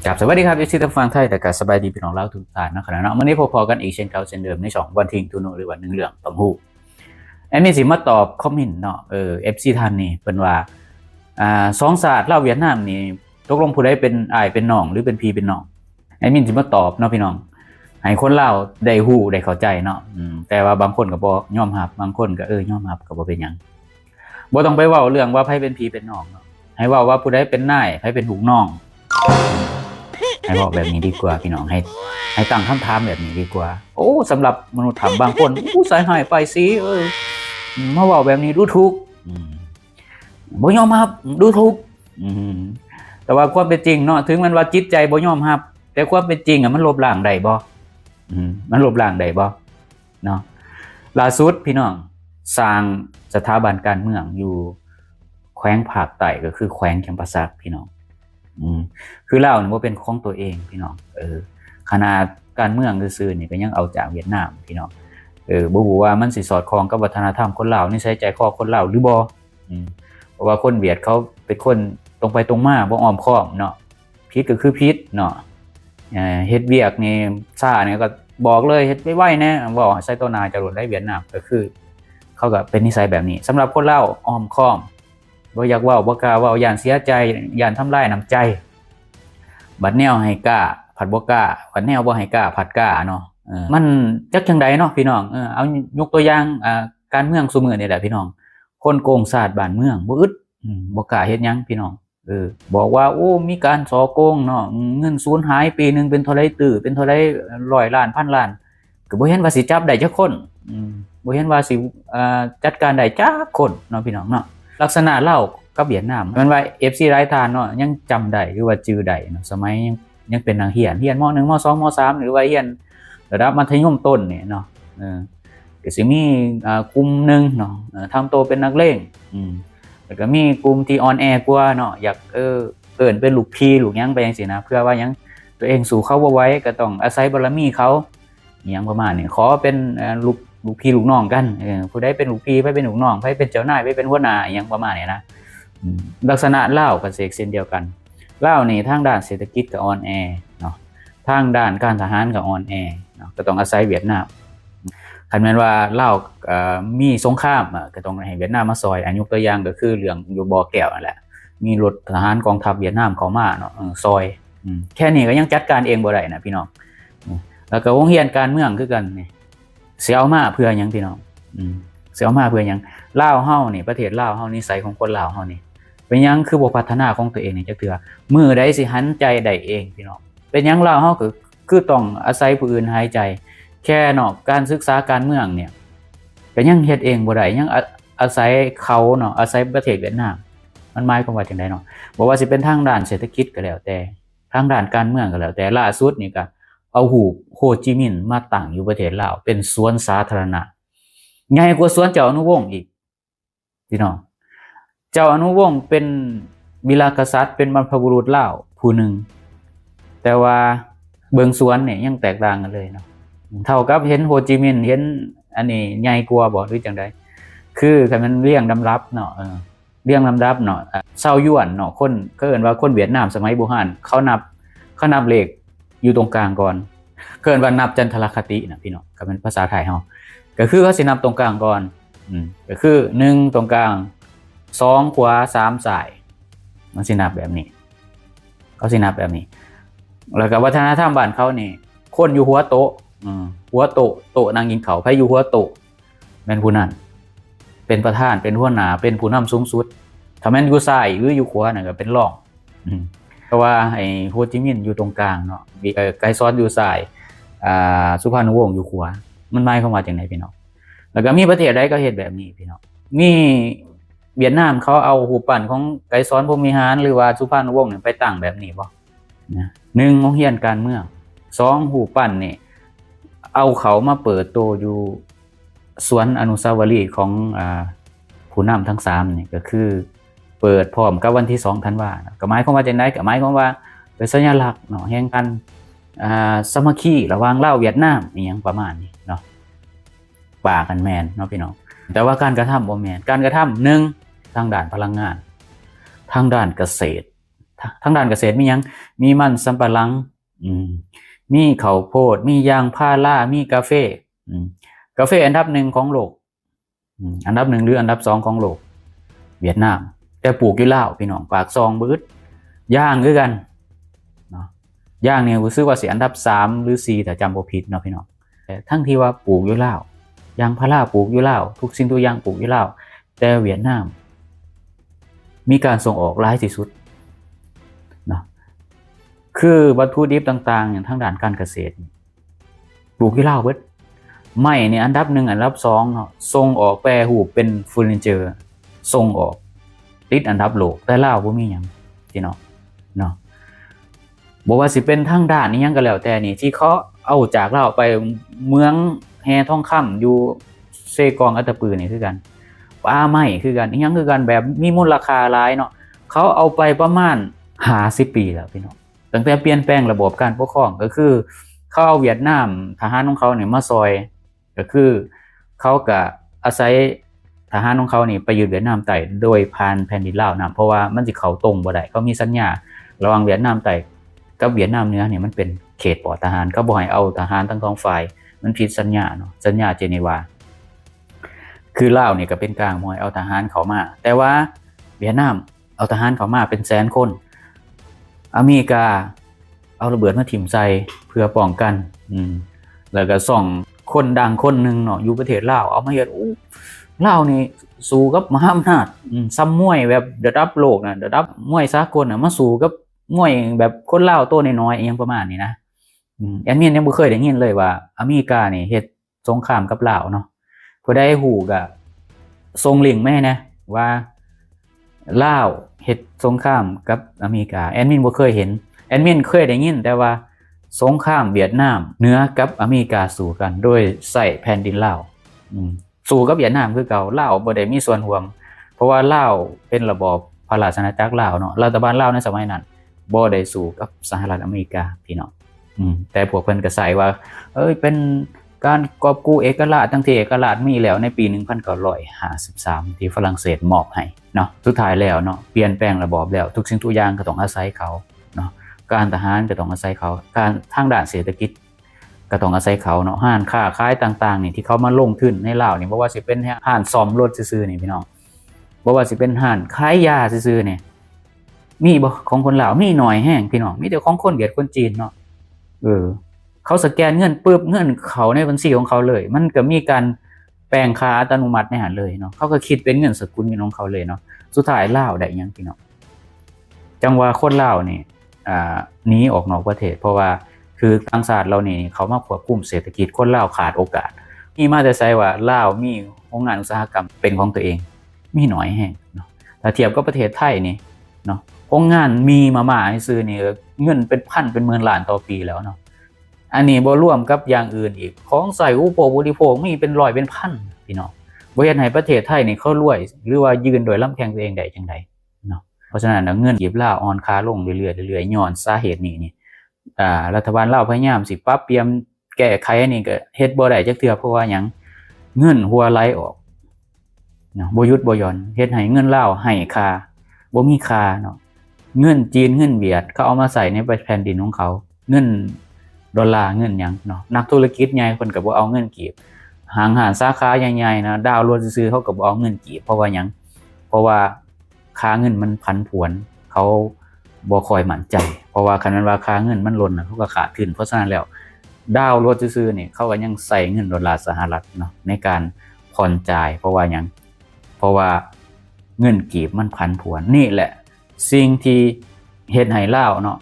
ครับ สวัสดีครับ เอฟซี ทางฝั่งไทย แล้วก็สบายดีพี่น้องลาวทุกท่านเนาะ ขณะเนาะ มื้อนี้พบพ้อกันอีกเช่นเก่าเช่นเดิมในช่องวันทิงทูนู หรือว่าหนึ่งเรื่องต้องฮู้ แอดมินสิมาตอบคอมเมนต์เนาะ เออ เอฟซี ท่านนี้เพิ่นว่า อ่า สองชาติลาวเวียดนามนี่ ตกลงผู้ใดเป็นอ้ายเป็นน้อง หรือเป็นพี่เป็นน้อง แอดมินสิมาตอบเนาะพี่น้อง ให้คนลาวได้ฮู้ได้เข้าใจเนาะ อืม แต่ว่าบางคนก็บ่ยอมรับ บางคนก็ เออ ยอมรับก็บ่เป็นหยัง บ่ต้องไปเว้าเรื่องว่าไผเป็นพี่เป็นน้องเนาะ ให้เว้าว่าผู้ใดเป็นนาย ไผเป็นลูกน้อง ให้เว้าแบบนี้ดีกว่าพี่น้อง ให้ ให้ตั้งคำถามแบบนี้ดีกว่า โอ้ สำหรับมนุษย์ถ้ำบางคน อู้ ใส่ร้ายป้ายสี เออ มาเว้าแบบนี้ดูถูก อืม บ่ยอมรับ ดูถูก อืม แต่ว่าความเป็นจริงเนาะ ถึงแม้ว่าจิตใจบ่ยอมรับ แต่ความเป็นจริงอะ มันลบล้างได้บ่ อืม มันลบล้างได้บ่ เนาะ ล่าสุดพี่น้อง สร้างสถาบันการเมืองอยู่แขวงภาคใต้ ก็คือแขวงจำปาสักพี่น้อง อืม คือลาวนี่บ่เป็นของตัวเองพี่น้อง เออ ขนาดการเมืองซื่อๆนี่ก็ยังเอาจากเวียดนามพี่น้อง เออ บ่ฮู้ว่ามันสิสอดคล้องกับวัฒนธรรมคนลาว นิสัยใจคอคนลาวหรือบ่ อืม เพราะว่าคนเวียดเขาเป็นคนตรงไปตรงมา บ่อ้อมค้อมเนาะ ผิดก็คือผิดเนาะ เอ่อ เฮ็ดเวียกนี่ช้านี่ก็บอกเลย เฮ็ดไวๆแหน่ เว้าใส่ต่อหน้าเจ้าโลด ได้เวียดนาม ก็คือเขาก็เป็นนิสัยแบบนี้ สำหรับคนลาวอ้อมค้อม บ่อยากเว้า บ่กล้าเว้า ย้านเสียใจ ย้านทำลายน้ำใจ บัดแนวให้กล้า ผัดบ่กล้า บัดแนวบ่ให้กล้า ผัดกล้าเนาะ เออ มันจักจั่งใดเนาะพี่น้อง เออ เอายกตัวอย่าง อ่า การเมืองซุมื้อนี่แหละพี่น้อง คนโกงชาติบ้านเมืองบ่อึด อืม บ่กล้าเฮ็ดหยังพี่น้อง เออ บอกว่า โอ้ มีการฉ้อโกงเนาะ เงินสูญหายปีหนึ่งเป็นเท่าใดตื้อ เป็นเท่าใดร้อยล้าน พันล้าน ก็บ่เห็นว่าสิจับได้จักคน อืม บ่เห็นว่าสิ เอ่อ จัดการได้จักคนเนาะพี่น้องเนาะ ลักษณะลาวกับเวียดนาม แม่นว่า เอฟซี หลายท่านเนาะ ยังจำได้ หรือว่าจื่อได้เนาะ สมัยยัง ยังเป็นนักเรียน เรียน ม.หนึ่ง ม.สอง ม.สาม หรือว่าเรียนระดับมัธยมต้นนี่เนาะ เออ ก็สิมี อ่า กลุ่มหนึ่งเนาะ เอ่อ ทำตัวเป็นนักเลง อืม แล้วก็มีกลุ่มที่อ่อนแอกว่าเนาะ อยาก เออ เอิ้นเป็นลูกพี่ลูกหยังไปจั่งซี้นะ เพื่อว่าหยัง ตัวเองสู้เขาบ่ไหว ก็ต้องอาศัยบารมีเขา อิหยังประมาณนี้ ขอเป็น เอ่อ ลูก ลูกพี่ลูกน้องกัน เออ ผู้ใดเป็นลูกพี่ ไผเป็นลูกน้อง ไผเป็นเจ้านาย ไผเป็นหัวหน้า อิหยังประมาณนี้นะ อืม ลักษณะลาวก็เช่นเดียวกัน ลาวนี่ทางด้านเศรษฐกิจก็อ่อนแอเนาะ ทางด้านการทหารก็อ่อนแอเนาะ ก็ต้องอาศัยเวียดนาม คันแม่นว่าลาว เอ่อ มีสงคราม เอ่อ ก็ต้องให้เวียดนามมาซ่อย อ่ะ ยกตัวอย่างก็คือเรื่องอยู่บ่อแก้วนั่นแหละ มีรถทหารกองทัพเวียดนามเข้ามาเนาะ เออ ซ่อย อืม แค่นี้ก็ยังจัดการเองบ่ได้นะพี่น้อง อืม แล้วก็โรงเรียนการเมืองคือกันนี่ สิเอามาเพื่อหยังพี่น้อง อืม สิเอามาเพื่อหยัง ลาวเฮานี่ ประเทศลาวเฮา นิสัยของคนลาวเฮานี่ เป็นหยังคือบ่พัฒนาของตัวเองนี่จักเทื่อ มื้อใดสิหันใจได้เองพี่น้อง เป็นหยังลาวเฮาก็คือต้องอาศัยผู้อื่นหายใจ แค่เนาะ การศึกษาการเมืองเนี่ย ก็ยังเฮ็ดเองบ่ได้ ยังอา อาศัยเขาเนาะ อาศัยประเทศเวียดนาม มันหมายความว่าจั่งใดเนาะ บ่ว่าสิเป็นทางด้านเศรษฐกิจก็แล้วแต่ ทางด้านการเมืองก็แล้วแต่ ล่าสุดนี่ก็เอารูปโฮจิมินห์มาตั้งอยู่ประเทศลาว เป็นสวนสาธารณะ ใหญ่กว่าสวนเจ้าอนุวงศ์อีก พี่น้อง เจ้าอนุวงศ์เป็นวีรกษัตริย์ เป็นบรรพบุรุษลาวผู้หนึ่ง แต่ว่าเบิ่งสวนนี่ยังแตกต่างกันเลยเนาะ เท่ากับเห็นโฮจิมินห์ เห็นอันนี้ใหญ่กว่าบ่ หรือจั่งใด คือคันมันเรียงลำดับเนาะ เออ เรียงลำดับเนาะ อ่า ชาวยวนเนาะ คน เขาเอิ้นว่าคนเวียดนามสมัยโบราณ เขานับ เขานับเลขอยู่ตรงกลางก่อน เขาเอิ้นว่านับจันทรคตินะพี่น้อง ก็เป็นภาษาไทยเฮา ก็คือเขาสินับตรงกลางก่อน อืม ก็คือหนึ่งตรงกลาง สองขวา สามซ้าย มันสินับแบบนี้ เขาสินับแบบนี้ แล้วก็วัฒนธรรมบ้านเขานี่ คนอยู่หัวโต๊ะ อืม หัวโต๊ะ โต๊ะนั่งกินข้าว ไผอยู่หัวโต๊ะ แม่นผู้นั้น เป็นประธาน เป็นหัวหน้า เป็นผู้นำสูงสุด ถ้าแม่นอยู่ซ้ายหรืออยู่ขวานั่นก็เป็นรอง อืม เพราะว่าไอ้โฮจิมินห์อยู่ตรงกลางเนาะ เอ่อ ไกรสอนอยู่ซ้าย อ่า สุพรรณวงศ์อยู่ขวา มันหมายความว่าจั่งใดพี่น้อง แล้วก็มีประเทศใดก็เฮ็ดแบบนี้พี่น้อง มีเวียดนามเขาเอารูปปั้นของไกรสอน พรหมวิหาร หรือว่าสุพรรณวงศ์เนี่ยไปตั้งแบบนี้บ่ นะ หนึ่ง โรงเรียนการเมือง สอง รูปปั้นนี่ เอาเขามาเปิดโตอยู่สวนอนุสาวรีย์ของ อ่า ผู้นำทั้งสามนี่ ก็คือเปิดพร้อมกับวันที่สองธันวา ก็หมายความว่าจั่งใด ก็หมายความว่าเป็นสัญลักษณ์เนาะ แห่งการ อ่า สามัคคีระหว่างลาวเวียดนาม อิหยังประมาณนี้เนาะ ว่ากันแม่นเนาะพี่น้อง แต่ว่าการกระทำบ่แม่น การกระทำ หนึ่ง ทางด้านพลังงาน ทางด้านเกษตร ທາງດ້ານກະເສດມີຫຍັງ? ມີມັນສຳປະຫຼັງ ອືມ ມີເຂົ້າໂພດ ມີຢາງພາລາ ມີກາເຟ ອືມ ກາເຟອັນດັບໜຶ່ງຂອງໂລກ ອືມ ອັນດັບໜຶ່ງ ຫຼື ອັນດັບສອງຂອງໂລກ ຫວຽດນາມ ແຕ່ປູກຢູ່ລາວ ພີ່ນ້ອງ ປາກຊ່ອງບໍ່ອຶດ ຢາງຄືກັນເນາະ ຢາງນີ້ຮູ້ສຶກວ່າຊິອັນດັບສາມ ຫຼື ສີ່ ຖ້າຈຳບໍ່ຜິດເນາະ ພີ່ນ້ອງ ແຕ່ທັງທີ່ວ່າປູກຢູ່ລາວ ຢາງພາລາປູກຢູ່ລາວ ທຸກສິ່ງທຸກຢ່າງປູກຢູ່ລາວ ແຕ່ຫວຽດນາມມີການສົ່ງອອກຫຼາຍທີ່ສຸດເນາະ ຄືວັດຖຸດິບຕ່າງໆ ຫຍັງທາງດ້ານການກະເສດ ປູກຢູ່ລາວເບິດ ໄມ້ນີ້ອັນດັບໜຶ່ງ ອັນດັບສອງເນາະ ສົ່ງອອກແປຮູບເປັນເຟີນິເຈີ ສົ່ງອອກ ຕິດອັນດັບໂລກ ແຕ່ລາວບໍ່ມີຫຍັງ ພີ່ນ້ອງເນາະ ບໍ່ວ່າຊິເປັນທາງດ້ານອີ່ຫຍັງກໍແລ້ວແຕ່ນີ້ ທີ່ເຂົາເອົາຈາກລາວໄປ ເມືອງແຮ່ທອງຄຳຢູ່ເຊກອງ ອັດຕະປືນີ້ຄືກັນ ປ່າໄມ້ຄືກັນ ອີ່ຫຍັງຄືກັນ ແບບມີມູນລະຄ່າຫຼາຍເນາະ ເຂົາເອົາໄປປະມານຫ້າສິບປີແລ້ວ ພີ່ນ້ອງ ຕັ້ງແຕ່ປ່ຽນແປງລະບອບການປົກຄອງ ກໍຄືເຂົາເອົາຫວຽດນາມ ທະຫານຂອງເຂົານີ້ມາຊ່ອຍ ກໍຄືເຂົາກະອາໄສທະຫານຂອງເຂົານີ້ໄປຍຶດຫວຽດນາມໃຕ້ໂດຍຜ່ານແຜ່ນດິນລາວນຳ ເພາະວ່າມັນຊິເຂົ້າຕົງບໍ່ໄດ້ ເຂົາມີສັນຍາລະຫວ່າງຫວຽດນາມໃຕ້ກັບຫວຽດນາມເໜືອນີ້ ມັນເປັນເຂດປອດທະຫານ ເຂົາບໍ່ໃຫ້ເອົາທະຫານທັງສອງຝ່າຍ ມັນຜິດສັນຍາເນາະ ສັນຍາເຈນີວາ ຄືລາວນີ້ກໍເປັນກາງ ບໍ່ໃຫ້ເອົາທະຫານເຂົ້າມາ ແຕ່ວ່າຫວຽດນາມ ເອົາທະຫານເຂົ້າມາເປັນແສນຄົນ ອາເມລິກາເອົາລະເບີດມາຖິ້ມໃສ່ເພື່ອປ້ອງກັນ ອືມ ແລ້ວກໍຊ່ອງຄົນດັງຄົນໜຶ່ງເນາະ ຢູ່ປະເທດລາວ ເອົາມາເຮັດ ໂອ້ ລາວນີ້ສູ້ກັບມະຫາອຳນາດ ອືມ ຊ່ຳມວຍແບບລະດັບໂລກນະ ລະດັບມວຍສາກົນນະ ມາສູ້ກັບມວຍແບບຄົນລາວໂຕນ້ອຍໆ ອີ່ຫຍັງປະມານນີ້ນະ ອືມ ແອດມິນຍັງບໍ່ເຄີຍໄດ້ຍິນເລີຍວ່າອາເມລິການີ້ເຮັດ ສົງຄາມກັບລາວເນາະ ຜູ້ໃດຮູ້ກະສົ່ງລິ້ງມາໃຫ້ແດ່ວ່າ ລາວເຮັດສົງຄາມກັບອາເມລິກາ ແອດມິນບໍ່ເຄີຍເຫັນ ແອດມິນເຄີຍໄດ້ຍິນແຕ່ວ່າສົງຄາມຫວຽດນາມເໜືອກັບອາເມລິກາສູ້ກັນໂດຍໃຊ້ແຜ່ນດິນລາວ ອືມ ສູ້ກັບຫວຽດນາມຄືເກົ່າ ລາວບໍ່ໄດ້ມີສ່ວນຮ່ວມ ເພາະວ່າລາວເປັນລະບອບພະລາຊະອານາຈັກລາວເນາະ ລັດຖະບານລາວໃນສະໄໝນັ້ນບໍ່ໄດ້ສູ້ກັບສະຫະລັດອາເມລິກາ ພີ່ນ້ອງ. ອືມ ແຕ່ພວກເພິ່ນກໍໃສ່ວ່າ ເອີຍ ເປັນການກອບກູ້ເອກະລາດ ທັງທີ່ເອກະລາດມີແລ້ວໃນປີໜຶ່ງພັນເກົ້າຮ້ອຍຫ້າສິບສາມ ທີ່ຝຣັ່ງເສດມອບໃຫ້ເນາະ. ສຸດທ້າຍແລ້ວເນາະ ປ່ຽນແປງລະບອບແລ້ວ ທຸກສິ່ງທຸກຢ່າງກໍຕ້ອງອາໄສເຂົາເນາະ, ການທະຫານກໍຕ້ອງອາໄສເຂົາ, ການທາງດ້ານເສດຖະກິດກໍຕ້ອງອາໄສເຂົາເນາະ. ຮ້ານຄ້າຂາຍຕ່າງໆນີ້ ທີ່ເຂົາມາລົງທຶນໃນລາວນີ້ ບໍ່ວ່າຊິເປັນຮ້ານສ້ອມລົດຊື່ໆນີ້ພີ່ນ້ອງ, ບໍ່ວ່າຊິເປັນຮ້ານຂາຍຢາຊື່ໆນີ້ ມີບໍ່ຂອງຄົນລາວ? ມີໜ້ອຍແຮງພີ່ນ້ອງ, ມີແຕ່ຂອງຄົນຫວຽດຄົນຈີນເນາະ. ເອີ ເຂົາສະແກນເງິນປຶບ ເງິນເຂົ້າໃນບັນຊີຂອງເຂົາເລີຍ, ມັນກໍມີການແປງຄ່າອັດຕະໂນມັດໃນຫັ້ນເລີຍເນາະ, ເຂົາກໍຄິດເປັນເງິນສະກຸນເງິນຂອງເຂົາເລີຍເນາະ. ສຸດທ້າຍລາວໄດ້ຫຍັງພີ່ນ້ອງ? ຈັ່ງວ່າຄົນລາວນີ້ ອ່າ ໜີອອກນອກປະເທດ ເພາະວ່າຖືກຕ່າງຊາດເຫຼົ່ານີ້ເຂົ້າມາຄວບຄຸມເສດຖະກິດ, ຄົນລາວຂາດໂອກາດ. ມີມາແຕ່ໃສວ່າລາວມີໂຮງງານອຸດສາຫະກຳເປັນຂອງຕົວເອງ? ມີໜ້ອຍແຮງເນາະ. ຖ້າທຽບກັບປະເທດໄທນີ້ເນາະ, ໂຮງງານໝີ່ມາມ່າຊື່ໆນີ້ ເງິນເປັນພັນເປັນໝື່ນລ້ານຕໍ່ປີແລ້ວເນາະ. ອັນນີ້ບໍ່ລວມກັບຢ່າງອື່ນອີກ, ຂອງໃຊ້ອຸປະໂພກບໍລິໂພກມີເປັນຮ້ອຍເປັນພັນພີ່ນ້ອງ, ບໍ່ເຮັດໃຫ້ປະເທດໄທນີ້ເຂົາລວຍ ຫຼືວ່າຢືນດ້ວຍລຳແຂ້ງຕົວເອງໄດ້ຈັ່ງໃດເນາະ. ເພາະສະນັ້ນ ເງິນກີບລາວອ່ອນຄ່າລົງເລື້ອຍໆ ເລື້ອຍໆ ຍ້ອນສາເຫດນີ້ນີ້ ອ່າ ລັດຖະບານລາວພະຍາຍາມຊິປັບປ່ຽນ ແກ້ໄຂນີ້ກໍເຮັດບໍ່ໄດ້ຈັກເທື່ອ. ເພາະວ່າຫຍັງ? ເງິນຮົ່ວໄຫຼອອກເນາະ ບໍ່ຢຸດບໍ່ຢ່ອນ, ເຮັດໃຫ້ເງິນລາວໄຮ້ຄ່າ ບໍ່ມີຄ່າເນາະ. ເງິນຈີນ ເງິນຫວຽດ ເຂົາເອົາມາໃຊ້ໃນແຜ່ນດິນຂອງເຂົາ, ເງິນໂດລາ ເງິນຫຍັງເນາະ. ນັກທຸລະກິດໃຫຍ່ເພິ່ນກໍບໍ່ເອົາເງິນກີບ, ຫ້າງຮ້ານສາຂາໃຫຍ່ໆນະ ດາວໂຫຼດຊື່ໆ ເຂົາກໍບໍ່ເອົາເງິນກີບ. ເພາະວ່າຫຍັງ? ເພາະວ່າ ຄ່າເງິນມັນຜັນຜວນ, ເຂົາບໍ່ຄ່ອຍໝັ້ນໃຈ, ເພາະວ່າຄັນແມ່ນວ່າຄ່າເງິນມັນຫຼົ່ນນະ ເຂົາກໍຂາດທຶນ. ເພາະສະນັ້ນແລ້ວ ດາວໂຫຼດຊື່ໆນີ້ ເຂົາກໍຍັງໃຊ້ເງິນໂດລາສະຫະລັດເນາະ ໃນການຜ່ອນຈ່າຍ. ເພາະວ່າຫຍັງ? ເພາະວ່າເງິນກີບມັນຜັນຜວນ. ນີ້ແຫຼະສິ່ງທີ່ເຮັດໃຫ້ລາວເນາະ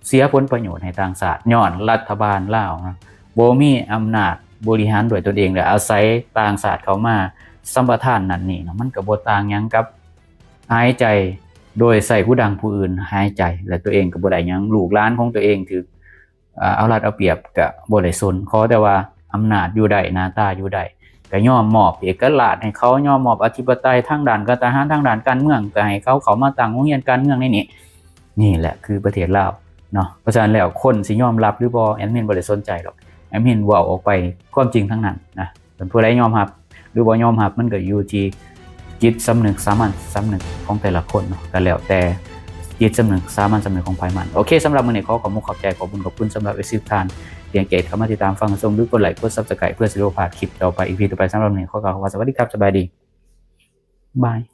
ເສຍຜົນປະໂຫຍດໃຫ້ຕ່າງຊາດ ຍ້ອນລັດຖະບານລາວນະ ບໍ່ມີອຳນາດບໍລິຫານດ້ວຍຕົນເອງ ແລະ ອາໄສຕ່າງຊາດເຂົ້າມາສຳປະທານນັ້ນນີ້ເນາະ. ມັນກໍບໍ່ຕ່າງຫຍັງກັບຫາຍໃຈໂດຍໃຊ້ຫູດັງຜູ້ອື່ນຫາຍໃຈ ແລະ ຕົວເອງກໍບໍ່ໄດ້ຫຍັງ, ລູກຫຼານຂອງຕົວເອງຖືກ ເອົາລັດເອົາປຽບກໍບໍ່ໄດ້ສົນ, ຂໍແຕ່ວ່າອຳນາດຢູ່ໄດ້ ໜ້າຕາຢູ່ໄດ້ ກໍຍອມມອບເອກະລາດໃຫ້ເຂົາ, ຍອມມອບອະທິປະໄຕທາງດ້ານການທະຫານ, ທາງດ້ານການເມືອງກໍໃຫ້ເຂົາເຂົ້າມາຕັ້ງໂຮງຮຽນການເມືອງໃນນີ້. ນີ້ແຫຼະຄືປະເທດລາວເນາະ. ເພາະສະນັ້ນແລ້ວ ຄົນຊິຍອມຮັບຫຼືບໍ່ ແອດມິນບໍ່ໄດ້ສົນໃຈດອກ, ແອດມິນເວົ້າອອກໄປຄວາມຈິງທັງນັ້ນນະ. ສ່ວນຜູ້ໃດຍອມຮັບ ຫຼືບໍ່ຍອມຮັບ ມັນກໍຢູ່ທີ່ຈິດສຳນຶກ ສາມັນສຳນຶກຂອງແຕ່ລະຄົນເນາະ, ກໍແລ້ວແຕ່ ຈິດສຳນຶກ ສາມັນສຳນຶກຂອງໃຜມັນ. ໂອເຄ ສຳລັບມື້ນີ້ຂໍຂອບມຸກຂອບໃຈ ຂອບຄຸນ ຂອບຄຸນສຳລັບເອັຟຊີທຸກທ່ານ ທີ່ໃຫ້ກຽດເຂົ້າມາຕິດຕາມຟັງຊົມ ຫຼືກົດໄລຄ໌ ກົດ Subscribe ເພື່ອຊິບໍ່ພາດຄລິບຕໍ່ໄປ ອີພີຕໍ່ໄປ. ສຳລັບມື້ນີ້ຂໍກ່າວຄຳວ່າສະຫວັດດີຄັບ ສະບາຍດີ ບາຍ.